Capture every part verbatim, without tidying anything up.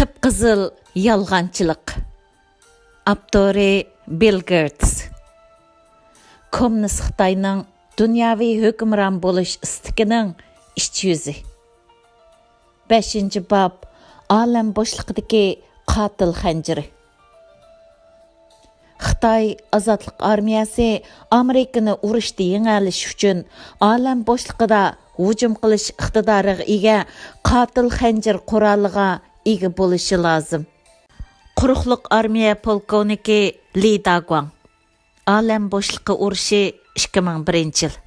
قىپقىزىل يالغانچىلىق. ئاپتورى: بىل گېيتس. كوممۇنىست خىتاينىڭ دۇنياۋى ھۆكۈمران بولۇش ئىستىكىنىڭ ئىچ يۈزى. بەشىنچى باب، ئالەم بوشلۇقىدىكى قاتىل خەنجىرى. خىتاي ئازادلىق ئارمىيەسى ئامېرىكىنى ئۇرۇشتا يېڭەلىش ئۈچۈن ئالەم بوشلۇقىدا ھۇجۇم قىلىش ئىقتىدارىغا ئىگە قاتىل خەنجەر قورالىغا ئىگە بولۇشى لازىم. قۇرۇقلۇق ئارمىيە پولكوۋنىكى لى داگۇاڭ. ئالەم بوشلۇقى ئۇرۇشى، ئىككى مىڭ بىرىنچى يىل.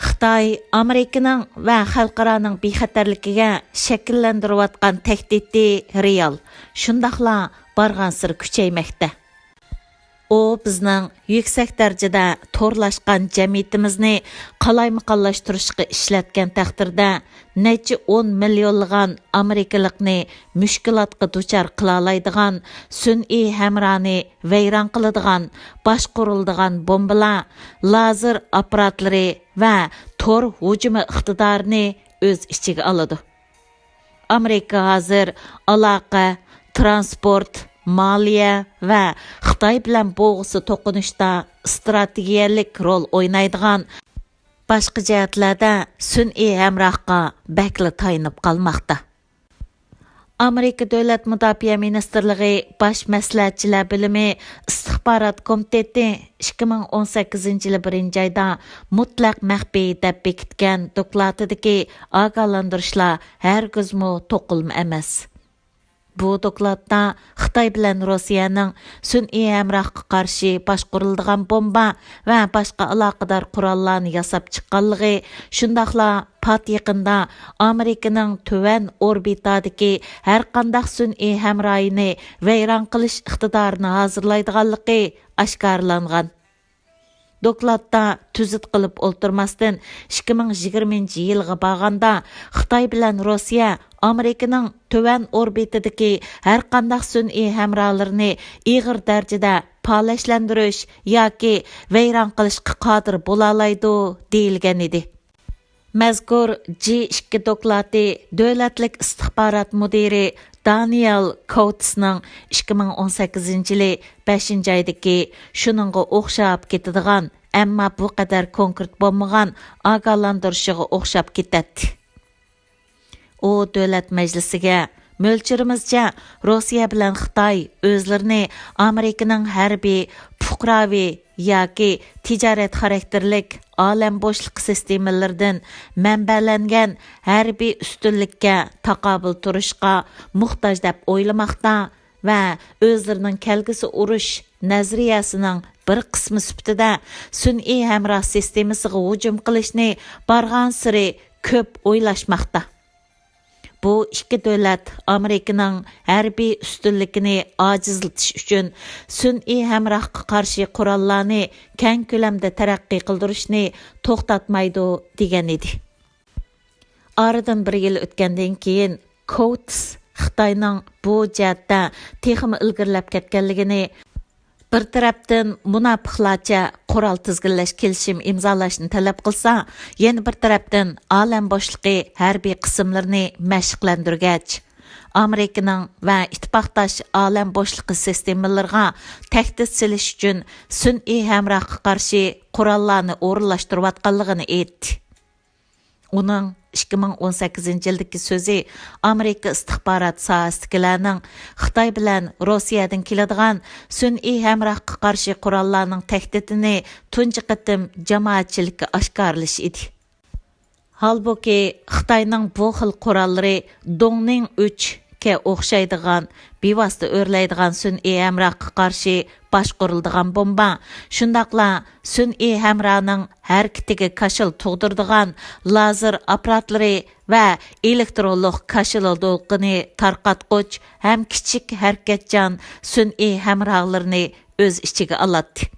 خىتاي ئامېرىكىنىڭ ۋە خەلقئارانىڭ بىخەتەرلىكىگە شەكىللەندۈرۈۋاتقان تەھدىتى رېئال، شۇنداقلا بارغانسېرى كۈچەيمەكتە. ئۇ بىزنىڭ يۈكسەك دەرىجىدە تورلاشقان جەمئىيىتىمىزنى قالايمىقانلاشتۇرۇشقا ئىشلەتكەن تەقدىردە، نەچچە ئون مىليونلىغان ئامېرىكىلىقنى مۈشكۈلاتقا دۇچار قىلالايدىغان سۈنئىي ھەمراھنى ۋەيران قىلىدىغان، باشقۇرۇلىدىغان بومبىلار، لازېر ئاپپاراتلىرى ۋە تور ھۇجۇمى ئىقتىدارىنى ئۆز ئىچىگە ئالىدۇ. ئامېرىكا ھازىر ئالاقە، ترانسپورت، مالىيە ۋە خىتاي بىلەن بوغۇسى توقۇنۇشتا ئىستراتېگىيەلىك رول ئوينايدىغان، باشقا جەھەتلەردە سۈنئىي ھەمراھقا بەكلا تايىنىپ قالماقتا. ئامېرىكا دۆلەت مۇداپىئە مىنىستىرلىقى باش مەسلىھەتچىلەر بۆلۈمى ئىستىخبارات كومىتېتى ئىككى مىڭ ئون سەككىزىنچى يىلى بىرىنچى ئايدا مۇتلەق مەخپىي دەپ بېكىتكەن دوكلاتىدىكى ئاگاھلاندۇرۇشلار ھەرگىزمۇ توقۇلما ئەمەس. بۇ دوكلاتتا خىتاي بىلەن روسىيەنىڭ سۈنئىي ھەمراھقا قارشى باشقۇرۇلىدىغان بومبا ۋە باشقا ئالاقىدار قوراللارنى ياساپ چىققانلىقى، شۇنداقلا پات يېقىندا ئامېرىكىنىڭ تۆۋەن ئوربىتادىكى ھەرقانداق سۈنئىي ھەمراھىنى ۋەيران قىلىش ئىقتىدارىنى ھازىرلايدىغانلىقى ئاشكارىلانغان. دوكلاتتا تۈزۈت قىلىپ ئولتۇرماستىن، ئىككى مىڭ يىگىرمىنچى يىلغا بارغاندا، خىتاي بىلەن روسىيە ئامېرىكىنىڭ تۆۋەن ئوربىتىدىكى ھەرقانداق سۈنئىي ھەمراھلىرىنى ئېغىر دەرىجىدە پالەچلەندۈرۈش ياكى ۋەيران قىلىشقا قادىر بولالايدۇ، دېيىلگەن ئىدى. مەزكۇر جى ئىككى دوكلاتى دۆلەتلىك ئىستىخبارات مۇدىرى دانىيال كوتسنىڭ ئىككى مىڭ ئون سەككىزىنچى يىلى بەشىنچى ئايدىكى شۇنىڭغا ئوخشاپ كېتىدىغان، ئەمما بۇ قەدەر كونكرېت بولمىغان ئاگاھلاندۇرۇشىغا ئوخشاپ كېتەتتى. ئۇ دۆلەت مەجلىسىگە، مۆلچىرىمىزچە، روسىيە بىلەن خىتاي ئۆزلىرىنى ئامېرىكىنىڭ ھەربىي، پۇقراۋى ياكى تىجارەت خاراكتېرلىك ئالەم بوشلۇقى سىستېمىلىرىدىن مەنبەلەنگەن ھەربىي ئۈستۈنلۈككە تاقابىل تۇرۇشقا موھتاج دەپ ئويلىماقتا ۋە ئۆزلىرىنىڭ كەلگۈسى ئۇرۇش نەزەرىيەسىنىڭ بىر قىسمى سۈپىتىدە سۈنئىي ھەمراھ سىستېمىسىغا ھۇجۇم قىلىشنى بارغانسېرى كۆپ ئويلاشماقتا. بۇ ئىككى دۆلەت ئامېرىكىنىڭ ھەربىي ئۈستۈنلۈكىنى ئاجىزلىتىش ئۈچۈن سۈنئىي ھەمراھقا قارشى قوراللارنى كەڭ كۆلەمدە تەرەققىي قىلدۇرۇشنى توختاتمايدۇ، دېگەن ئىدى. ئارىدىن بىر يىل ئۆتكەندىن كېيىن، كوتس خىتاينىڭ بۇ جەھەتتە تېخىمۇ ئىلگىرىلەپ كەتكەنلىكىنى، بىر تەرەپتىن مۇناپىقلارچە قورال تىزگىنلەش كېلىشىمى ئىمزالاشنى تەلەپ قىلسا، يەنە بىر تەرەپتىن ئالەم بوشلۇقى ھەربىي قىسىملىرىنى مەشىقلەندۈرگەچ، ئامېرىكىنىڭ ۋە ئىتتىپاقداش ئالەم بوشلۇقى سىستېمىلىرىغا تەھدىت سېلىش ئۈچۈن سۈنئىي ھەمراھقا قارشى قوراللارنى ئورۇنلاشتۇرۇۋاتقانلىقىنى ئېيتتى. ئۇنىڭ ئىككى مىڭ ئون سەككىزىنچى يىلدىكى سۆزى ئامېرىكا ئىستىخبارات ساھەسىدىكىلەرنىڭ خىتاي بىلەن روسىيەدىن كېلىدىغان سۈنئىي ھەمراھقا قارشى قوراللارنىڭ تەھدىتىنى تۇنجى قېتىم جامائەتچىلىككە ئاشكارىلىشى ئىدى. ھالبۇكى، خىتاينىڭ بۇ خىل قوراللىرى دۇڭنىڭ ئۈچكە ئوخشايدىغان، بىۋاسىتە ئۆرلەيدىغان سۈنئىي ھەمراھقا قارشى باشقۇرۇلىدىغان بومبا، شۇنداقلا سۈنئىي ھەمراھنىڭ ھەرىكىتىگە كاشىلا تۇغدۇرىدىغان لازېر ئاپپاراتلىرى ۋە ئېلېكترونلۇق كاشىلا دولقۇنى تارقاتقۇچ ھەم كىچىك ھەرىكەتچان سۈنئىي ھەمراھلىرىنى ئۆز ئىچىگە ئالاتتى.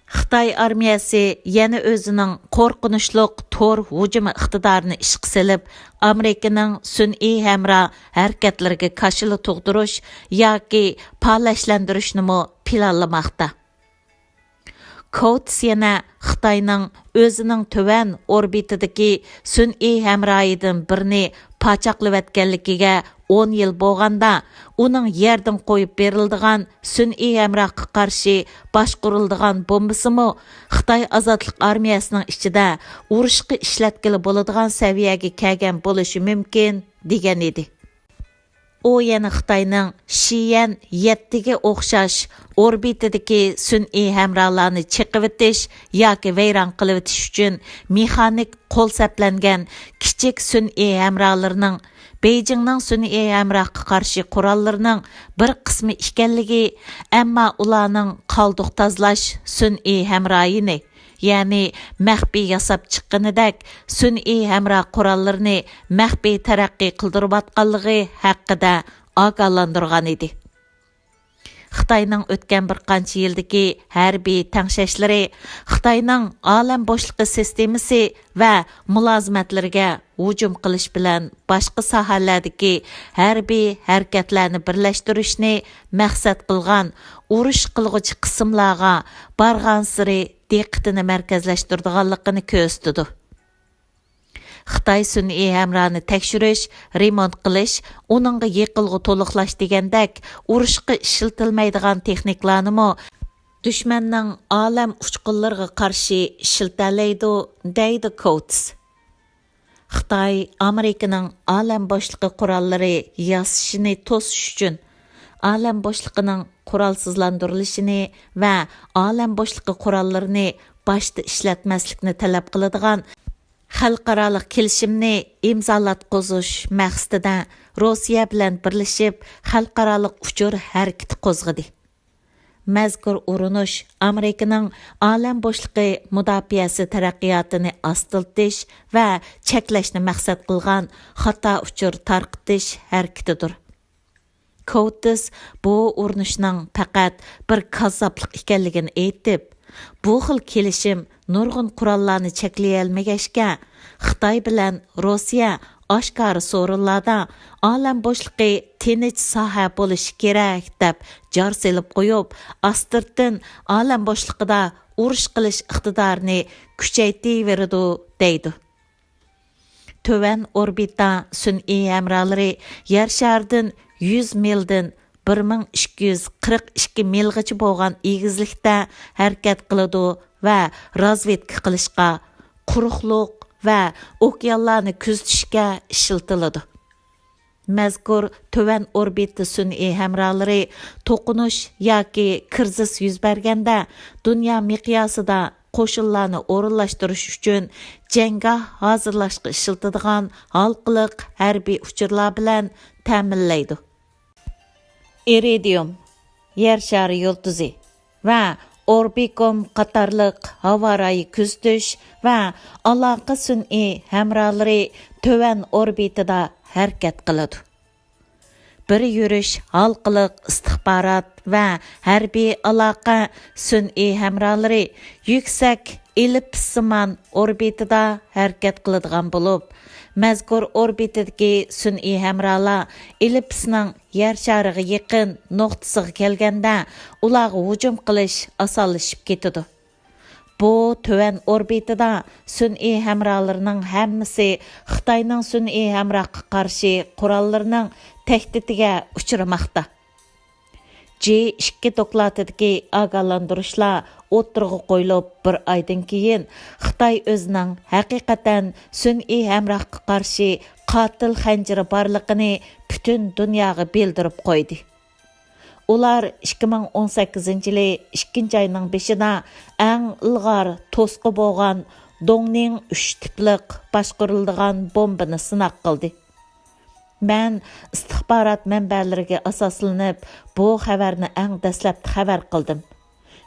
خىتاي ئارمىيەسى يەنە ئۆزىنىڭ قورقۇنچلۇق تور ھۇجۇمى ئىقتىدارىنى ئىشقا سېلىپ، ئامېرىكىنىڭ سۈنئىي ھەمراھ ھەرىكەتلىرىگە كاشىلا تۇغدۇرۇش ياكى پالەچلەندۈرۈشنىمۇ پىلانلىماقتا. كوتس يەنە خىتاينىڭ ئۆزىنىڭ تۆۋەن ئوربىتىدىكى سۈنئىي ھەمراھىدىن بىرنى پاچاقلىۋەتكەنلىكىگە ئون يىل بولغاندا، ئۇنىڭ يەردىن قويۇپ بېرىلىدىغان سۈنئىي ھەمراھقا قارشى باشقۇرۇلىدىغان بومبىسىمۇ خىتاي ئازادلىق ئارمىيەسىنىڭ ئىچىدە ئۇرۇشقا ئىشلەتكىلى بولىدىغان سەۋىيەگە كەلگەن بولۇشى مۇمكىن، دېگەن ئىدى. ئۇ يەنە خىتاينىڭ شىيەن يەتتىگە ئوخشاش ئوربىتىدىكى سۈنئىي ھەمراھلارنى چېقىۋېتىش ياكى ۋەيران قىلىۋېتىش ئۈچۈن مېخانىك قول سەپلەنگەن كىچىك سۈنئىي ھەمراھلىرىنىڭ، بېيجىڭنىڭ سۈنئىي ھەمراھقا قارشى قوراللىرىنىڭ بىر قىسمى ئىكەنلىكى، ئەمما ئۇلارنىڭ قالدۇق تازىلاش سۈنئىي ھەمراھىنى، يەنى مەخپىي ياساپ چىققىنىدەك سۈنئىي ھەمراھ قوراللىرىنى مەخپىي تەرەققىي قىلدۇرۇۋاتقانلىقى ھەققىدە ئاگاھلاندۇرغان ئىدى. خىتاينىڭ ئۆتكەن بىر قانچە يىلدىكى ھەربىي تەڭشەشلىرى خىتاينىڭ ئالەم بوشلۇقى سىستېمىسى ۋە مۇلازىمەتلىرىگە ھۇجۇم قىلىش بىلەن باشقا ساھەلەردىكى ھەربىي ھەرىكەتلەرنى بىرلەشتۈرۈشنى مەقسەت قىلغان ئۇرۇش قىلغۇچى قىسىملارغا بارغانسېرى دىققىتىنى مەركەزلەشتۈرىدىغانلىقىنى كۆرسىتىدۇ. خىتاي سۈنئىي ھەمراھنى تەكشۈرۈش، رېمونت قىلىش، ئۇنىڭغا يېقىلغۇ تولۇقلاش دېگەندەك ئۇرۇشقا ئىشلىتىلمەيدىغان تېخنىكىلارنىمۇ دۈشمەننىڭ ئالەم ئۇچقۇنلىرىغا قارشى ئىشلىتەلەيدۇ، دەيدۇ كوتس. خىتاي ئامېرىكىنىڭ ئالەم بوشلۇقى قوراللىرى ياسىشىنى توسۇش ئۈچۈن، ئالەم بوشلۇقىنىڭ قورالسىزلاندۇرۇلۇشىنى ۋە ئالەم بوشلۇقى قوراللىرىنى باشتا ئىشلەتمەسلىكنى تەلەپ قىلىدىغان خەلقئارالىق كېلىشىمنى ئىمزالاتقۇزۇش مەقسىتىدە روسىيە بىلەن بىرلىشىپ خەلقئارالىق ئۇچۇر ھەرىكىتى قوزغىدى. مەزكۇر ئۇرۇنۇش ئامېرىكىنىڭ ئالەم بوشلۇقى مۇداپىئەسى تەرەققىياتىنى ئاستىلىتىش ۋە چەكلەشنى مەقسەت قىلغان خاتا ئۇچۇر تارقىتىش ھەرىكىتىدۇر. كوتس بۇ ئۇرۇنۇشنىڭ پەقەت بىر كاززاپلىق ئىكەنلىكىنى ئېيتىپ، بۇ خىل كېلىشىم نۇرغۇن قوراللارنى چەكلىيەلمىگەچكە، خىتاي بىلەن روسىيە ئاشكارا سورۇنلاردا ئالەم بوشلۇقى تىنچ ساھە بولۇشى كېرەك دەپ جار سېلىپ قويۇپ، ئاستىرتىن ئالەم بوشلۇقىدا ئۇرۇش قىلىش ئىقتىدارىنى كۈچەيتىۋېرىدۇ، دەيدۇ. تۆۋەن ئوربىتا سۈنئىي ھەمراھلىرى يەر شارىدىن يۈز مىلدىن بىر مىڭ ئىككى يۈز قىرىق ئىككى مىلغىچە بولغان ئېگىزلىكتە ھەرىكەت قىلىدۇ ۋە رازۋېدكا قىلىشقا، قۇرۇقلۇق ۋە ئوكيانلارنى كۆزىتىشكە ئىشلىتىلىدۇ. مەزكۇر تۆۋەن ئوربىتا سۈنئىي ھەمراھلىرى توقۇنۇش ياكى كىرىزىس يۈز بەرگەندە دۇنيا مىقياسىدا قوشۇنلارنى ئورۇنلاشتۇرۇش ئۈچۈن جەڭگاھ ھازىرلاشقا ئىشلىتىدىغان ھالقىلىق ھەربىي ئۇچۇرلار بىلەن تەمىنلەيدۇ. ئىرىدىيۇم، يەر شارى يۇلتۇزى ۋە ئوربىكوم قاتارلىق ھاۋا رايى كۆزىتىش ۋە ئالاقە سۈنئىي ھەمراھلىرى تۆۋەن ئوربىتىدا ھەرىكەت قىلىدۇ. بىر يۈرۈش ھالقىلىق ئىستىخبارات ۋە ھەربىي ئالاقە سۈنئىي ھەمراھلىرى يۈكسەك ئېللىپىسسىمان ئوربىتىدا ھەرىكەت قىلىدىغان بولۇپ، مەزكۇر ئوربىتىدىكى سۈنئىي ھەمراھلار ئېللىپىسنىڭ يەر شارىغا يېقىن نۇقتىسىغا كەلگەندە، ئۇلارغا ھۇجۇم قىلىش ئاسانلىشىپ كېتىدۇ. بۇ تۆۋەن ئوربىتىدا سۈنئىي ھەمراھلىرىنىڭ ھەممىسى خىتاينىڭ سۈنئىي ھەمراھقا قارشى قوراللىرىنىڭ تەھدىتىگە ئۇچرىماقتا. جى ئىككى دوكلاتىدىكى ئاگاھلاندۇرۇشلار ئوتتۇرىغا قويۇلۇپ بىر ئايدىن كېيىن، خىتاي ئۆزىنىڭ ھەقىقەتەن سۈنئىي ھەمراھقا قارشى قاتىل خەنجىرى بارلىقىنى پۈتۈن دۇنياغا بىلدۈرۈپ قويدى. ئۇلار ئىككى مىڭ ئون سەككىزىنچى يىلى ئىككىنچى ئاينىڭ بېشىدا ئەڭ ئىلغار توسقا بولغان دۇڭنىڭ ئۈچ تىپلىق باشقۇرۇلىدىغان بومبىنى سىناق قىلدى. مەن ئىستىخبارات مەنبەلىرىگە ئاساسلىنىپ، بۇ خەۋەرنى ئەڭ دەسلەپتە خەۋەر قىلدىم.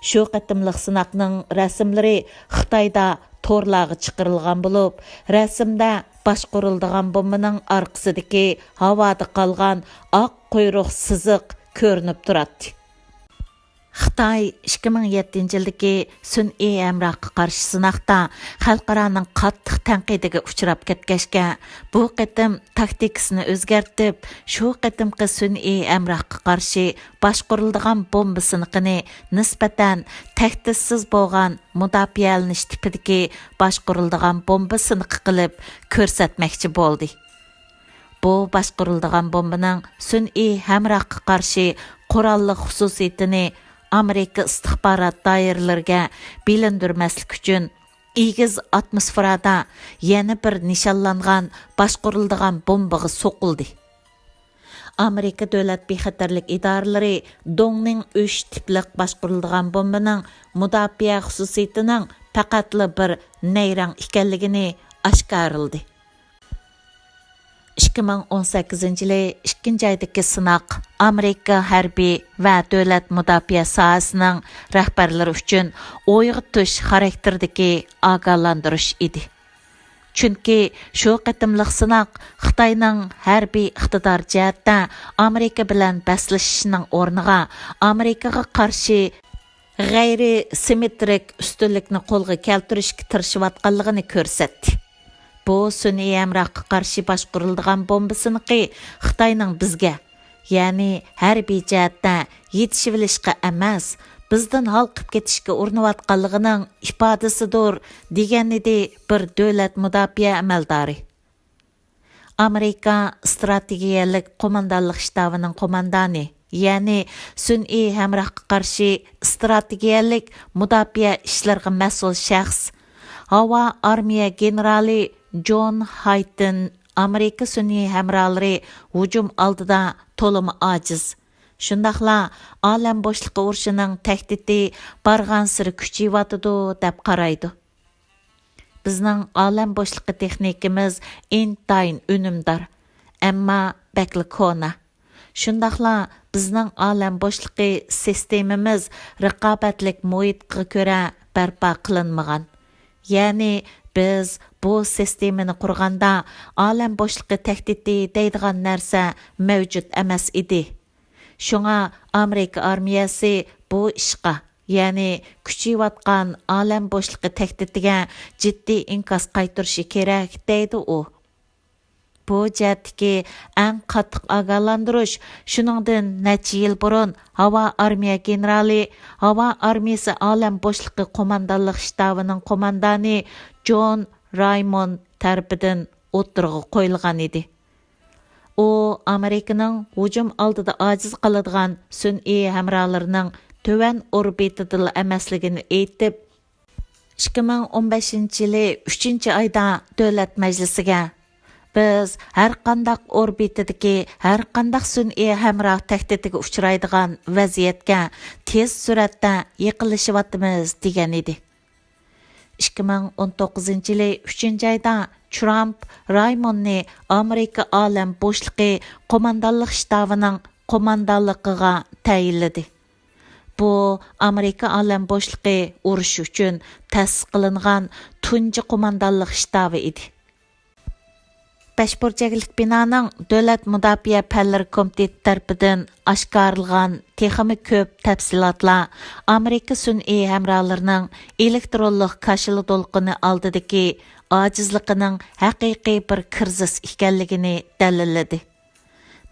شۇ قېتىملىق سىناقنىڭ رەسىملىرى خىتايدا تورلارغا چىقىرىلغان بولۇپ، رەسىمدە باشقۇرۇلىدىغان بومبىنىڭ ئارقىسىدىكى ھاۋادا قالغان ئاق قۇيرۇق سىزىق كۆرۈنۈپ تۇراتتى. خىتاي ئىككى مىڭ يەتتىنچى يىلدىكى سۈنئىي ھەمراھقا قارشى سىناقتا خەلقئارانىڭ قاتتىق تەنقىدىگە ئۇچراپ كەتكەچكە، بۇ قېتىم تاكتىكىسىنى ئۆزگەرتىپ، شۇ قېتىمقى سۈنئىي ھەمراھقا قارشى باشقۇرۇلىدىغان بومبا سىنىقىنى نىسبەتەن تەھدىتسىز بولغان مۇداپىئەلىنىش تىپىدىكى باشقۇرۇلىدىغان بومبا سىنىقى قىلىپ كۆرسەتمەكچى بولدى. بۇ باشقۇرۇلىدىغان بومبىنىڭ سۈنئىي ھەمراھقا قارشى قوراللىق خۇسۇسىيىتىنى ئامېرىكا ئىستىخبارات دائىرىلىرىگە بىلىندۈرمەسلىك ئۈچۈن، ئېگىز ئاتموسفېرادا يەنە بىر نىشانلانغان باشقۇرۇلىدىغان بومبىغا سوقۇلدى. ئامېرىكا دۆلەت بىخەتەرلىك ئىدارىلىرى دوڭنىڭ ئۈچ تىپلىق باشقۇرۇلىدىغان بومبىنىڭ مۇداپىئە خۇسۇسىيىتىنىڭ پەقەتلا بىر نەيرەڭ ئىكەنلىكىنى ئاشكارىلىدى. ئىككى مىڭ ئون سەككىزىنچى يىلى ئىككىنچى ئايدىكى سىناق ئامېرىكا ھەربىي ۋە دۆلەت مۇداپىئە ساھەسىنىڭ رەھبەرلىرى ئۈچۈن ئويغىتىش خاراكتېرىدىكى ئاگاھلاندۇرۇش ئىدى. چۈنكى شۇ قېتىملىق سىناق خىتاينىڭ ھەربىي ئىقتىدار جەھەتتە ئامېرىكا بىلەن بەسلىشىشنىڭ ئورنىغا ئامېرىكىغا قارشى غەيرىي سىممېترىك ئۈستۈنلۈكنى قولغا كەلتۈرۈشكە تىرىشىۋاتقانلىقىنى كۆرسەتتى. بۇ سۈنئىي ھەمراھقا قارشى باشقۇرۇلىدىغان بومبا سىنىقى خىتاينىڭ بىزگە، يەنى ھەربىي جەھەتتە يېتىشىۋېلىشقا ئەمەس، بىزدىن ھالقىپ كېتىشكە ئۇرۇنۇۋاتقانلىقىنىڭ ئىپادىسىدۇر، دېگەنىدى بىر دۆلەت مۇداپىئە ئەمەلدارى. ئامېرىكا ئىستراتېگىيەلىك قوماندانلىق شتابىنىڭ قوماندانى، يەنى سۈنئىي ھەمراھقا قارشى ئىستراتېگىيەلىك مۇداپىئە ئىشلىرىغا مەسئۇل شەخس، ھاۋا ئارمىيە گېنېرالى جون ھايتىن ئامېرىكا سۈنئىي ھەمراھلىرى ھۇجۇم ئالدىدا تولىمۇ ئاجىز، شۇنداقلا ئالەم بوشلۇقى ئۇرۇشىنىڭ تەھدىتى بارغانسېرى كۈچىيىۋاتىدۇ، دەپ قارايدۇ. بىزنىڭ ئالەم بوشلۇقى تېخنىكىمىز ئىنتايىن ئۈنۈمدار، ئەمما بەكلا كونا. شۇنداقلا بىزنىڭ ئالەم بوشلۇقى سىستېمىمىز رىقابەتلىك مۇھىتقا كۆرە بەرپا قىلىنمىغان. يەنى بىز بۇ سىستېمىنى قۇرغاندا ئالەم بوشلۇقى تەھدىتى دەيدىغان نەرسە مەۋجۇت ئەمەس ئىدى. شۇڭا ئامېرىكا ئارمىيەسى بۇ ئىشقا، يەنى كۈچىيىۋاتقان ئالەم بوشلۇقى تەھدىتىگە جىددىي ئىنكاس قايتۇرۇشى كېرەك، دەيدۇ ئۇ. بۇ جەھەتتىكى ئەڭ قاتتىق ئاگاھلاندۇرۇش شۇنىڭدىن نەچچە يىل بۇرۇن ھاۋا ئارمىيە گېنېرالى، ھاۋا ئارمىيىسى ئالەم بوشلۇقى قوماندانلىق شتابىنىڭ قوماندانى جون رايموند تەرىپىدىن ئوتتۇرىغا قويۇلغان ئىدى. ئۇ ئامېرىكىنىڭ ھۇجۇم ئالدىدا ئاجىز قالىدىغان سۈنئىي ھەمراھلىرىنىڭ تۆۋەن ئوربىتىدىلا ئەمەسلىكىنى ئېيتىپ، ئىككى مىڭ ئون بەشىنچى يىلى ئۈچىنچى ئايدا دۆلەت مەجلىسىگە، بىز ھەرقانداق ئوربىتىدىكى ھەرقانداق سۈنئىي ھەمراھ تەھدىتىگە ئۇچرايدىغان ۋەزىيەتكە تېز سۈرئەتتە يېقىنلىشىۋاتىمىز، دېگەن ئىدى. ئىككى مىڭ ئون توققۇزىنچى يىلى ئۈچىنچى ئايدا ترامپ رايموننى ئامېرىكا ئالەم بوشلۇقى قوماندانلىق شتابىنىڭ قوماندانلىقىغا تەيىنلىدى. بۇ ئامېرىكا ئالەم بوشلۇقى ئۇرۇشى ئۈچۈن تەسىس قىلىنغان تۇنجى قوماندانلىق شتابى ئىدى. بەش بۇرجەكلىك بىنانىڭ دۆلەت مۇداپىئە پەنلىرى كومىتېتى تەرىپىدىن ئاشكارىلىغان تېخىمۇ كۆپ تەپسىلاتلار ئامېرىكا سۈنئىي ھەمراھلىرىنىڭ ئېلېكترونلۇق كاشىلا دولقۇنى ئالدىدىكى ئاجىزلىقىنىڭ ھەقىقىي بىر كىرىزىس ئىكەنلىكىنى دەلىللىدى.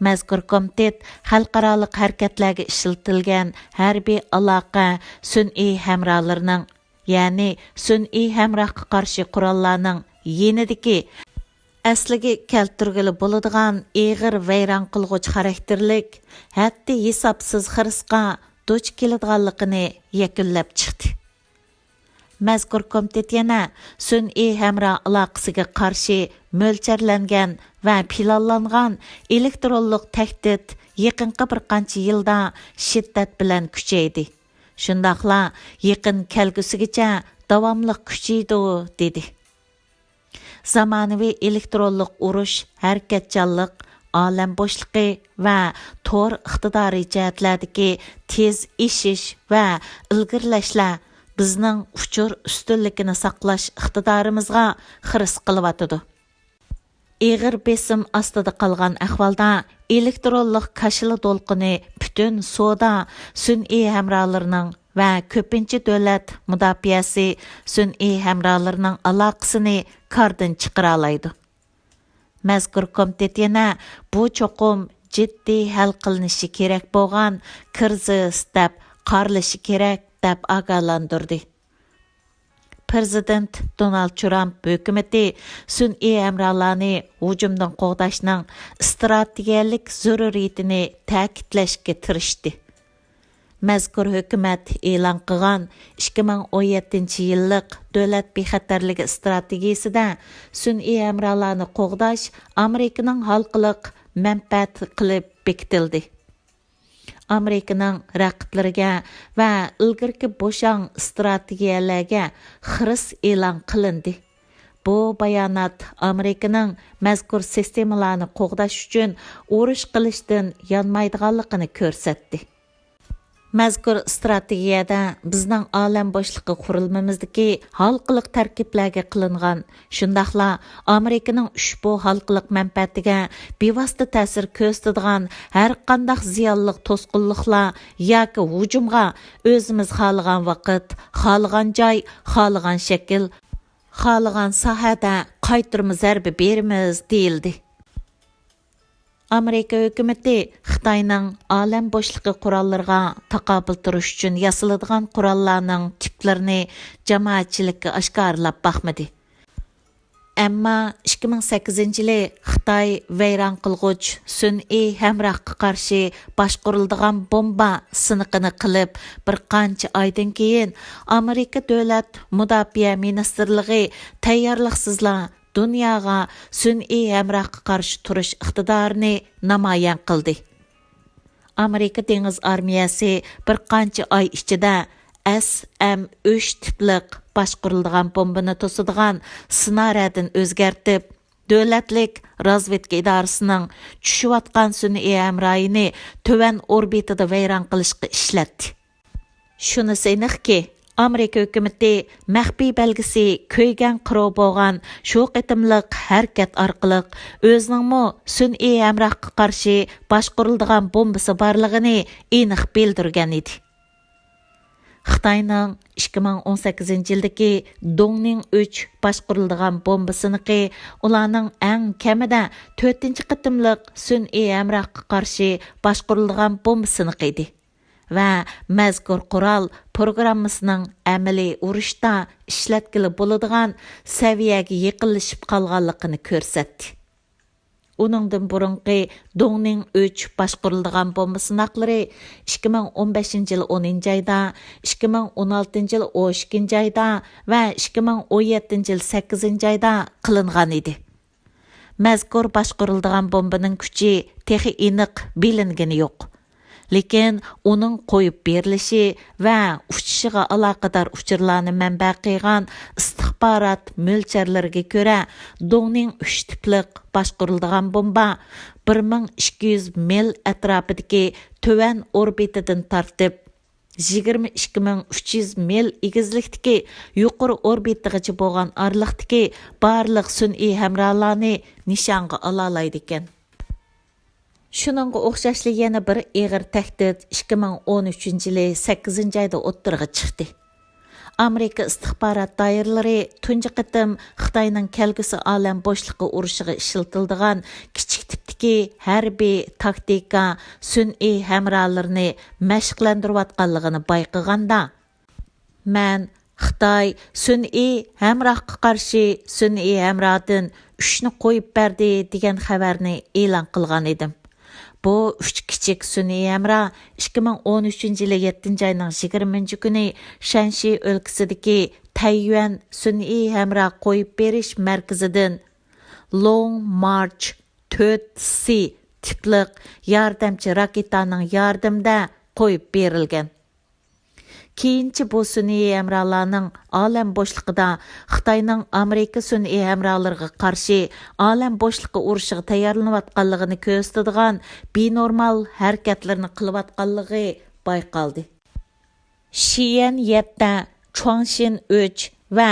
مەزكۇر كومىتېت خەلقئارالىق ھەرىكەتلەرگە ئىشلىتىلگەن ھەربىي ئالاقە سۈنئىي ھەمراھلىرىنىڭ، يەنى سۈنئىي ھەمراھقا قارشى قوراللارنىڭ يېنىدىكى ئەسلىگە كەلتۈرگىلى بولىدىغان ئېغىر ۋەيران قىلغۇچ خاراكتېرلىك، ھەددى ھېسابسىز خىرىسقا دۇچ كېلىدىغانلىقىنى يەكۈنلەپ چىقتى. مەزكۇر كومىتېت يەنە سۈنئىي ھەمراھ ئالاقىسىگە قارشى مۆلچەرلەنگەن ۋە پىلانلانغان ئېلېكترونلۇق تەھدىت يېقىنقى بىر قانچە يىلدا شىددەت بىلەن كۈچەيدى. شۇنداقلا يېقىن كەلگۈسىگىچە داۋاملىق كۈچىيىدۇ، دېدى. زامانىۋى ئېلېكترونلۇق ئۇرۇش ھەرىكەتچانلىق، ئالەم بوشلۇقى ۋە تور ئىقتىدارى جەھەتلەردىكى تېز ئېشىش ۋە ئىلگىرىلەشلەر بىزنىڭ ئۇچۇر ئۈستۈنلۈكىنى ساقلاش ئىقتىدارىمىزغا خىرىس قىلىۋاتىدۇ. ئېغىر بېسىم ئاستىدا قالغان ئەھۋالدا ئېلېكترونلۇق كاشىلا دولقۇنى پۈتۈن سودا سۈنئىي ھەمراھلىرىنىڭ ۋە كۆپىنچە دۆلەت مۇداپىئەسى سۈنئىي ھەمراھلىرىنىڭ ئالاقىسىنى كاردىن چىقىرالايدۇ. مەزكۇر كومىتېت يەنە بۇ چوقۇم جىددىي ھەل قىلىنىشى كېرەك بولغان كىرىزىس دەپ قارىلىشى كېرەك دەپ ئاگاھلاندۇردى. پىرېزىدېنت دونالد ترامپ ھۆكۈمىتى سۈنئىي ھەمراھلارنى ھۇجۇمدىن قوغداشنىڭ ئىستراتېگىيەلىك زۆرۈرىيىتىنى تەكىتلەشكە تىرىشتى. مەزكۇر ھۆكۈمەت ئېلان قىلغان ئىككى مىڭ ئون يەتتىنچى يىللىق دۆلەت بىخەتەرلىكى ئىستراتېگىيىسىدە سۈنئىي ھەمراھلارنى قوغداش ئامېرىكىنىڭ ھالقىلىق مەنپەئەتى قىلىپ بېكىتىلدى. ئامېرىكىنىڭ رەقىبلىرىگە ۋە ئىلگىرىكى بوشاڭ ئىستراتېگىيەلەرگە خىرىس ئېلان قىلىندى. بۇ بايانات ئامېرىكىنىڭ مەزكۇر سىستېمىلارنى قوغداش ئۈچۈن ئۇرۇش قىلىشتىن يانمايدىغانلىقىنى كۆرسەتتى. مەزكۇر ئىستراتېگىيەدە بىزنىڭ ئالەم بوشلۇقى قۇرۇلمىمىزدىكى ھالقىلىق تەركىبلەرگە قىلىنغان، شۇنداقلا ئامېرىكىنىڭ ئۇشبۇ ھالقىلىق مەنپەئەتىگە بىۋاسىتە تەسىر كۆرسىتىدىغان ھەرقانداق زىيانلىق توسقۇنلۇقلار ياكى ھۇجۇمغا ئۆزىمىز خالىغان ۋاقىت، خالىغان جاي، خالىغان شەكىل، خالىغان ساھەدە قايتۇرما زەربە بېرىمىز، دېيىلدى. ئامېرىكا ھۆكۈمىتى خىتاينىڭ ئالەم بوشلۇقى قوراللىرىغا تاقابىل تۇرۇش ئۈچۈن ياسىلىدىغان قوراللارنىڭ تىپلىرىنى جامائەتچىلىككە ئاشكارىلاپ باقمىدى. ئەمما ئىككى مىڭ سەككىزىنچى يىلى خىتاي ۋەيران قىلغۇچ سۈنئىي ھەمراھقا قارشى باشقۇرۇلىدىغان بومبا سىنىقىنى قىلىپ، بىر قانچە ئايدىن كېيىن ئامېرىكا دۆلەت مۇداپىئە مىنىستىرلىقى تەييارلىقسىزلا دۇنياغا سۈنئىي ھەمراھقا قارشى تۇرۇش ئىقتىدارىنى نامايان قىلدى. ئامېرىكا دېڭىز ئارمىيەسى بىر قانچە ئاي ئىچىدە ئەس ئەم ئۈچ تىپلىق باشقۇرۇلىدىغان بومبىنى توسىدىغان سىنارەدىن ئۆزگەرتىپ، دۆلەتلىك رازۋېدكا ئىدارىسىنىڭ چۈشۈۋاتقان سۈنئىي ھەمراھىنى تۆۋەن ئوربىتىدا ۋەيران قىلىشقا ئىشلەتتى. شۇنىسى ئېنىقكى، ئامېرىكا ھۆكۈمىتى مەخپىي بەلگىسى كۆيگەن قىرو بولغان شۇ قېتىملىق ھەرىكەت ئارقىلىق ئۆزىنىڭمۇ سۈنئىي ھەمراھقا قارشى باشقۇرۇلىدىغان بومبىسى بارلىقىنى ئېنىق بىلدۈرگەن ئىدى. خىتاينىڭ ئىككى مىڭ ئون سەككىزىنچى يىلدىكى دۇڭنىڭ ئۈچ باشقۇرۇلىدىغان بومبا سىنىقى ئۇلارنىڭ ئەڭ كەمىدە تۆتىنچى قېتىملىق سۈنئىي ھەمراھقا قارشى باشقۇرۇلىدىغان بومبا سىنىقى ئىدى. ۋە مەزكۇر قورال پروگراممىسىنىڭ ئەمەلىي ئۇرۇشتا ئىشلەتكىلى بولىدىغان سەۋىيەگە يېقىنلىشىپ قالغانلىقىنى كۆرسەتتى. ئۇنىڭدىن بۇرۇنقى دۇڭنىڭ ئۈچ باشقۇرۇلىدىغان بومبا سىناقلىرى ئىككى مىڭ ئون بەشىنچى يىل ئونىنچى ئايدا، ئىككى مىڭ ئون ئالتىنچى يىل ئون ئىككىنچى ئايدا ۋە ئىككى مىڭ ئون يەتتىنچى يىل سەككىزىنچى ئايدا قىلىنغان ئىدى. مەزكۇر باشقۇرۇلىدىغان بومبىنىڭ كۈچى تېخى ئېنىق بىلىنگىنى يوق. لېكىن ئۇنىڭ قويۇپ بېرىلىشى ۋە ئۇچۇشىغا ئالاقىدار ئۇچۇرلارنى مەنبە قىلغان ئىستىخبارات مۆلچەرلىرىگە كۆرە، دۇڭنىڭ ئۈچ تىپلىق باشقۇرۇلىدىغان بومبا بىر مىڭ ئىككى يۈز مىل ئەتراپىدىكى تۆۋەن ئوربىتىدىن تارتىپ، يىگىرمە ئىككى مىڭ ئۈچ يۈز مىل ئېگىزلىكتىكى يۇقىرى ئوربىتىغىچە بولغان ئارىلىقتىكى بارلىق سۈنئىي ھەمراھلارنى نىشانغا ئالالايدىكەن. شۇنىڭغا ئوخشاشلا يەنە بىر ئېغىر تەھدىت ئىككى مىڭ ئون ئۈچىنچى يىلى سەككىزىنچى ئايدا ئوتتۇرىغا چىقتى. ئامېرىكا ئىستىخبارات دائىرىلىرى تۇنجى قېتىم خىتاينىڭ كەلگۈسى ئالەم بوشلۇقى ئۇرۇشىغا ئىشلىتىلىدىغان كىچىك تىپتىكى ھەربىي تاكتىكا سۈنئىي ھەمراھلىرىنى مەشىقلەندۈرۈۋاتقانلىقىنى بايقىغاندا، مەن خىتاي سۈنئىي ھەمراھقا قارشى سۈنئىي ھەمراھدىن ئۈچنى قويۇپ بەردى دېگەن خەۋەرنى ئېلان قىلغان ئىدىم. بۇ ئۈچ كىچىك سۈنئىي ھەمراھ ئىككى مىڭ ئون ئۈچىنچى يىلى يەتتىنچى ئاينىڭ يىگىرمىنچى كۈنى شەنشى ئۆلكىسىدىكى تەييۈەن سۈنئىي ھەمراھ قويۇپ بېرىش مەركىزىدىن لوڭ مارچ تۆت سى تىپلىق ياردەمچى راكېتانىڭ ياردىمىدە قويۇپ بېرىلگەن. كېيىنچە بۇ سۈنئىي ھەمراھلارنىڭ ئالەم بوشلۇقىدا خىتاينىڭ ئامېرىكا سۈنئىي ھەمراھلىرىغا قارشى ئالەم بوشلۇقى ئۇرۇشىغا تەييارلىنىۋاتقانلىقىنى كۆرسىتىدىغان بىنورمال ھەرىكەتلىرىنى قىلىۋاتقانلىقى بايقالدى. شىيەن يەتتە، چۇاڭشىن ئۈچ ۋە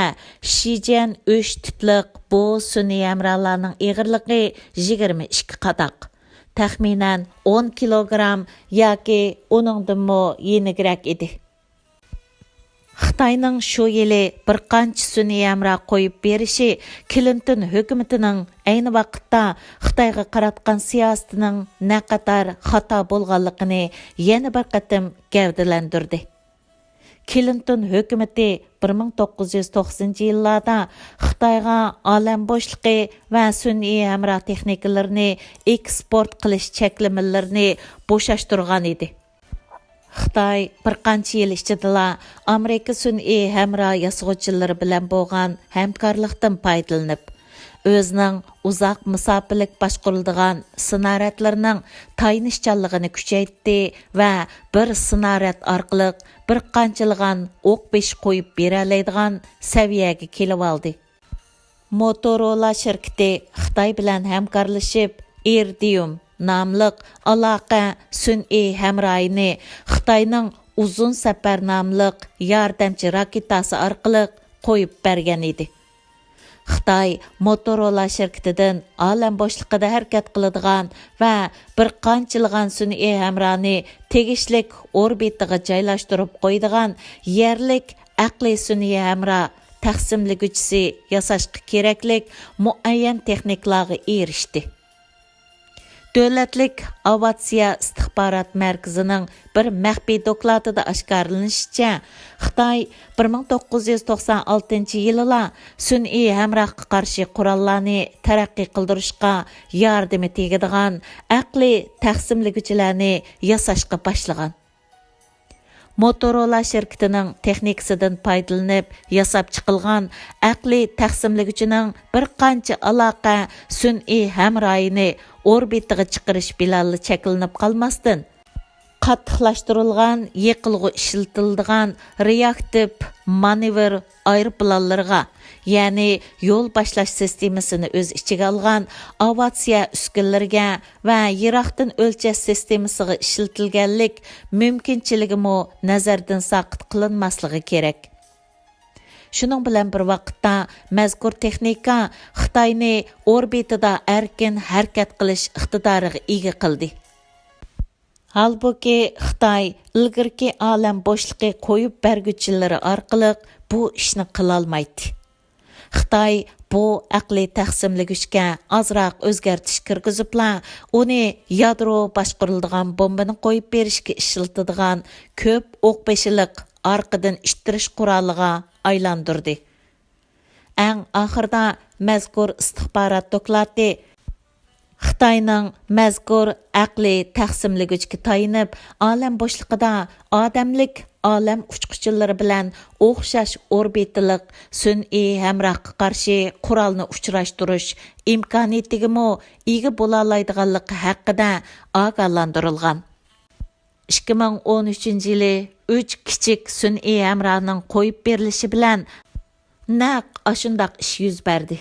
شىجيەن ئۈچ تىپلىق بۇ سۈنئىي ھەمراھلارنىڭ ئېغىرلىقى يىگىرمە ئىككى قاداق. تەخمىنەن ئون كىلوگرام ياكى ئۇنىڭدىنمۇ يېنىكرەك ئىدى. خىتاينىڭ شۇ يىلى بىر قانچە سۈنئىي ھەمراھ قويۇپ بېرىشى كلىنتون ھۆكۈمىتىنىڭ ئەينى ۋاقىتتا خىتايغا قاراتقان سىياسىتىنىڭ نەقەدەر خاتا بولغانلىقىنى يەنە بىر قېتىم گەۋدىلەندۈردى. كلىنتون ھۆكۈمىتى بىر مىڭ توققۇز يۈز توقسىنىنچى يىللاردا خىتايغا ئالەم بوشلۇقى ۋە سۈنئىي ھەمراھ تېخنىكىلىرىنى ئېكسپورت قىلىش چەكلىمىلىرىنى بوشاشتۇرغان ئىدى. خىتاي بىر قانچە يىل ئىچىدىلا ئامېرىكا سۈنئىي ھەمراھ ياسىغۇچىلىرى بىلەن بولغان ھەمكارلىقتىن پايدىلىنىپ، ئۆزىنىڭ ئۇزاق مۇساپىلىك باشقۇرۇلىدىغان سىنارەتلىرىنىڭ تايىنىشچانلىقىنى كۈچەيتتى ۋە بىر سىنارەت ئارقىلىق بىر قانچىلىغان ئوق بېشى قويۇپ بېرەلەيدىغان سەۋىيەگە كېلىۋالدى. موتورولا شىركىتى خىتاي بىلەن ھەمكارلىشىپ، ئىرىدىيۇم ناملىق ئالاقە سۈنئىي ھەمراھىنى خىتاينىڭ ئۇزۇن سەپەر ناملىق ياردەمچى راكېتاسى ئارقىلىق قويۇپ بەرگەن ئىدى. خىتاي موتورولا شىركىتىدىن ئالەم بوشلۇقىدا ھەرىكەت قىلىدىغان ۋە بىر قانچىلىغان سۈنئىي ھەمراھنى تېگىشلىك ئوربىتىغا جايلاشتۇرۇپ قويىدىغان يەرلىك ئەقلىي سۈنئىي ھەمراھ تەقسىملىگۈچىسى ياساشقا كېرەكلىك مۇئەييەن تېخنىكىلارغا ئېرىشتى. دۆلەتلىك ئاۋىئاتسىيە ئىستىخبارات مەركىزىنىڭ بىر مەخپىي دوكلاتىدا ئاشكارىلىنىشىچە، خىتاي بىر مىڭ توققۇز يۈز توقسان ئالتىنچى يىلىلا سۈنئىي ھەمراھقا قارشى قوراللارنى تەرەققىي قىلدۇرۇشقا ياردىمى تېگىدىغان ئەقلىي تەقسىملىگۈچىلەرنى ياساشقا باشلىغان. موتورولا شىركىتىنىڭ تېخنىكىسىدىن پايدىلىنىپ ياساپ چىقىلغان ئەقلىي تەقسىملىگۈچىنىڭ بىر قانچە ئالاقە سۈنئىي ھەمراھىنى ئوربىتىغا چىقىرىش بىلەنلا چەكلىنىپ قالماستىن، قاتتىقلاشتۇرۇلغان يېقىلغۇ ئىشلىتىلىدىغان رېئاكتىپ مانېۋىر ئايروپىلانلىرىغا، يەنى يول باشلاش سىستېمىسىنى ئۆز ئىچىگە ئالغان ئاۋىئاتسىيە ئۈسكۈنىلىرىگە ۋە يىراقتىن ئۆلچەش سىستېمىسىغا ئىشلىتىلگەنلىك مۇمكىنچىلىكىمۇ نەزەردىن ساقىت قىلىنماسلىقى كېرەك. شۇنىڭ بىلەن بىر ۋاقىتتا، مەزكۇر تېخنىكا خىتاينى ئوربىتىدا ئەركىن ھەرىكەت قىلىش ئىقتىدارىغا ئىگە قىلدى. ھالبۇكى، خىتاي ئىلگىرىكى ئالەم بوشلۇقى قويۇپ بەرگۈچىلىرى ئارقىلىق بۇ ئىشنى قىلالمايتتى. خىتاي بۇ ئەقلىي تەقسىملىگۈچكە ئازراق ئۆزگەرتىش كىرگۈزۈپلا، ئۇنى يادرو باشقۇرۇلىدىغان بومبىنى قويۇپ بېرىشكە ئىشلىتىدىغان كۆپ ئوق بېشىلىق ئارقىدىن ئىتتىرىش قورالىغا ئايلاندۇردى. ئەڭ ئاخىرىدا مەزكۇر ئىستىخبارات دوكلاتى خىتاينىڭ مەزكۇر ئەقلىي تەقسىملىگۈچكە تايىنىپ، ئالەم بوشلۇقىدا ئادەملىك ئالەم ئۇچقۇچىلىرى بىلەن ئوخشاش ئوربىتىلىق سۈنئىي ھەمراھقا قارشى قورالنى ئۇچراشتۇرۇش ئىمكانىيىتىگىمۇ ئىگە بولالايدىغانلىقى ھەققىدە ئاگاھلاندۇرۇلغان. ئىككى مىڭ ئون ئۈچىنچى يىلى ئۈچ كىچىك سۈنئىي ھەمراھنىڭ قويۇپ بېرىلىشى بىلەن نەق ئاشۇنداق ئىش يۈز بەردى.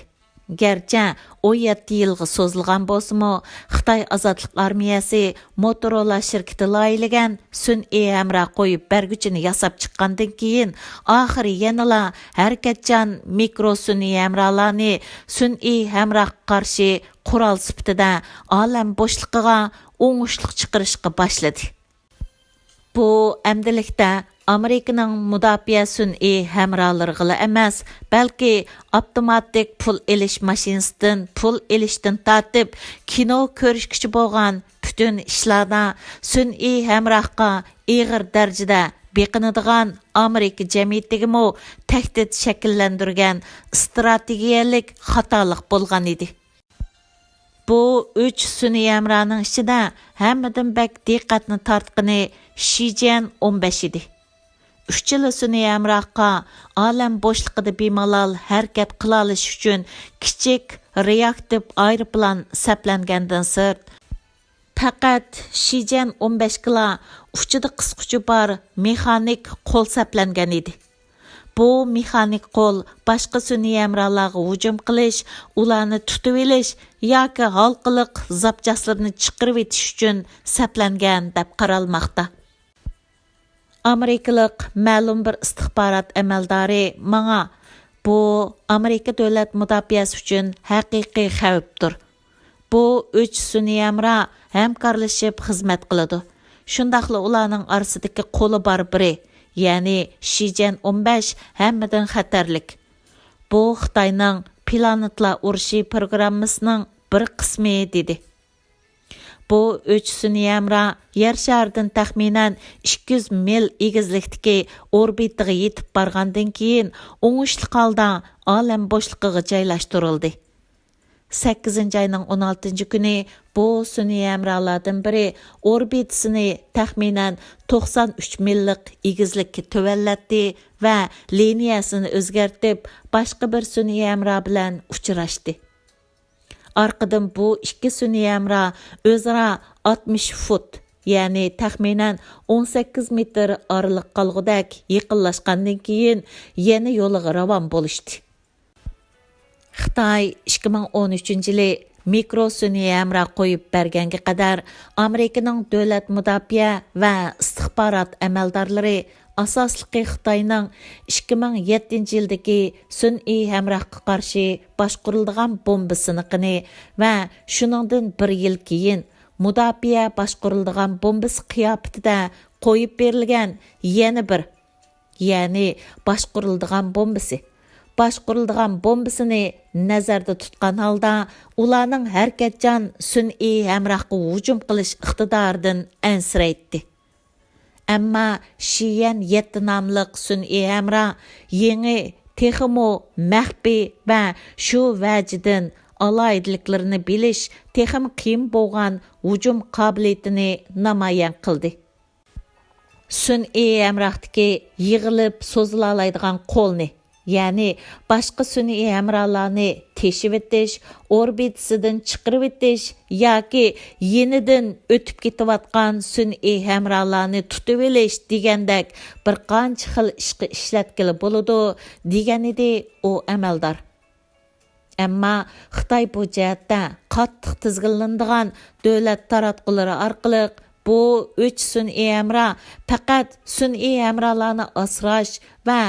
گەرچە ئون يەتتە يىلغا سوزۇلغان بولسىمۇ، خىتاي ئازادلىق ئارمىيەسى موتورولا شىركىتى لايىھىلىگەن سۈنئىي ھەمراھ قويۇپ بەرگۈچىنى ياساپ چىققاندىن كېيىن، ئاخىرى يەنىلا ھەرىكەتچان مىكرو سۈنئىي ھەمراھلارنى سۈنئىي ھەمراھقا قارشى قورال سۈپىتىدە ئالەم بوشلۇقىغا ئوڭۇشلۇق چىقىرىشقا باشلىدى. بۇ ئەمدىلىكتە ئامېرىكىنىڭ مۇداپىئە سۈنئىي ھەمراھلىرىغىلا ئەمەس، بەلكى ئاپتوماتىك پۇل ئېلىش ماشىنىسىدىن پۇل ئېلىشتىن تارتىپ، كىنو كۆرۈشكىچە بولغان پۈتۈن ئىشلاردا سۈنئىي ھەمراھقا ئېغىر دەرىجىدە بېقىنىدىغان ئامېرىكا جەمئىيىتىگىمۇ تەھدىت شەكىللەندۈرگەن ئىستراتېگىيەلىك خاتالىق بولغان ئىدى. بۇ ئۈچ سۈنئىي ھەمراھنىڭ ئىچىدە ھەممىدىن بەك دىققەتنى تارتقىنى شىجيەن ئون بەش ئىدى. ئۈچىلا سۈنئىي ھەمراھقا ئالەم بوشلۇقىدا بىمالال ھەرىكەت قىلالىشى ئۈچۈن كىچىك رېئاكتىپ ئايروپىلان سەپلەنگەندىن سىرت، پەقەت شىجيەن ئون بەشكىلا ئۇچىدا قىسقۇچى بار مېخانىك قول سەپلەنگەن ئىدى. بۇ مېخانىك قول باشقا سۈنئىي ھەمراھلارغا ھۇجۇم قىلىش، ئۇلارنى تۇتۇۋېلىش ياكى ھالقىلىق زاپچاسلىرىنى چىقىرىۋېتىش ئۈچۈن سەپلەنگەن دەپ قارالماقتا. ئامېرىكىلىق مەلۇم بىر ئىستىخبارات ئەمەلدارى ماڭا، بۇ ئامېرىكا دۆلەت مۇداپىئەسى ئۈچۈن ھەقىقىي خەۋپتۇر. بۇ ئۈچ سۈنئىي ھەمراھ ھەمكارلىشىپ خىزمەت قىلىدۇ. شۇنداقلا ئۇلارنىڭ ئارىسىدىكى قولى بار بىرى، يەنى شىجەن ئون بەش ھەممىدىن خەتەرلىك. بۇ خىتاينىڭ پلانېتلار ئۇرۇشى پروگراممىسىنىڭ بىر قىسمى، دېدى. بۇ ئۈچ سۈنئىي ھەمراھ يەر شارىدىن تەخمىنەن ئىككى يۈز مىل ئېگىزلىكتىكى ئوربىتىغا يېتىپ بارغاندىن كېيىن، ئوڭۇشلۇق ھالدا ئالەم بوشلۇقىغا جايلاشتۇرۇلدى. سەككىزىنچى ئاينىڭ ئون ئالتىنچى كۈنى بۇ سۈنئىي ھەمراھلاردىن بىرى ئوربىتىسىنى تەخمىنەن توقسان ئۈچ مىللىق ئېگىزلىككە تۆۋەنلەتتى ۋە لىنىيەسىنى ئۆزگەرتىپ، باشقا بىر سۈنئىي ھەمراھ بىلەن ئۇچراشتى. ئارقىدىن بۇ ئىككى سۈنئىي ھەمراھ ئۆزئارا ئاتمىش فۇت، يەنى تەخمىنەن ئون سەككىز مېتىر ئارىلىق قالغۇدەك يېقىنلاشقاندىن كېيىن، يەنە يولىغا راۋان بولۇشتى. خىتاي ئىككى مىڭ ئون ئۈچىنچى يىلى مىكرو سۈنئىي ھەمراھ قويۇپ بەرگەنگە قەدەر، ئامېرىكىنىڭ دۆلەت مۇداپىئە ۋە ئىستىخبارات ئەمەلدارلىرى، ئاساسلىقى خىتاينىڭ ئىككى مىڭ يەتتىنچى يىلدىكى سۈنئىي ھەمراھقا قارشى باشقۇرۇلىدىغان بومبا سىنىقىنى ۋە شۇنىڭدىن بىر يىل كېيىن مۇداپىئە باشقۇرۇلىدىغان بومبىسى قىياپىتىدە قويۇپ بېرىلگەن يەنە بىر، يەنى باشقۇرۇلىدىغان بومبىسى، باشقۇرۇلىدىغان بومبىسىنى نەزەردە تۇتقان ھالدا، ئۇلارنىڭ ھەرىكەتچان سۈنئىي ھەمراھقا ھۇجۇم قىلىش ئىقتىدارىدىن ئەنسىرەيتتى. ئەمما شىيەن يەتتە ناملىق سۈنئىي ھەمراھ يېڭى، تېخىمۇ مەخپىي ۋە شۇ ۋەجىدىن ئالاھىدىلىكلىرىنى بىلىش تېخىمۇ قىيىن بولغان ھۇجۇم قابىلىيىتىنى نامايان قىلدى. سۈنئىي ھەمراھتىكى يىغىلىپ سوزۇلالايدىغان قولنى، يەنى باشقا سۈنئىي ھەمراھلارنى تېشىۋېتىش، ئوربىتىسىدىن چىقىرىۋېتىش ياكى يېنىدىن ئۆتۈپ كېتىۋاتقان سۈنئىي ھەمراھلارنى تۇتۇۋېلىش دېگەندەك بىر قانچە خىل ئىشقا ئىشلەتكىلى بولىدۇ، دېگەنىدى ئۇ ئەمەلدار. ئەمما خىتاي بۇ جەھەتتە قاتتىق تىزگىنلىنىدىغان دۆلەت تاراتقۇلىرى ئارقىلىق بۇ ئۈچ سۈنئىي ھەمراھ پەقەت سۈنئىي ھەمراھلارنى ئاسراش ۋە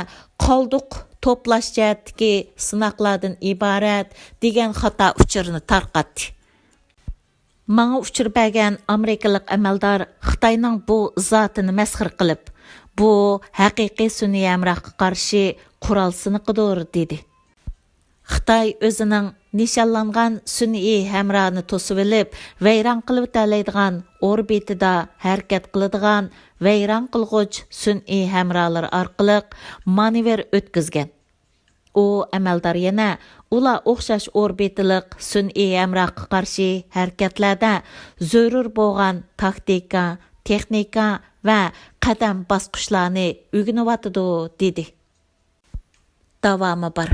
قالدۇق توپلاش جەھەتتىكى سىناقلاردىن ئىبارەت دېگەن خاتا ئۇچۇرنى تارقاتتى. ماڭا ئۇچۇر بەرگەن ئامېرىكىلىق ئەمەلدار خىتاينىڭ بۇ ئىزاھىتىنى مەسخىرە قىلىپ، بۇ ھەقىقىي سۈنئىي ھەمراھقا قارشى قورال سىنىقىدۇر، دېدى. خىتاي ئۆزىنىڭ نىشانلانغان سۈنئىي ھەمراھنى توسۇۋېلىپ، ۋەيران قىلىۋېتەلەيدىغان ئوربىتىدا ھەرىكەت قىلىدىغان ۋەيران قىلغۇچ سۈنئىي ھەمراھلىرى ئارقىلىق مانېۋىر ئۆتكۈزگەن. ئۇ ئەمەلدار يەنە ئۇلار ئوخشاش ئوربىتىلىق سۈنئىي ھەمراھقا قارشى ھەرىكەتلەردە زۆرۈر بولغان تاكتىكا، تېخنىكا ۋە قەدەم باسقۇچلارنى ئۆگىنىۋاتىدۇ، دېدى. داۋامى بار.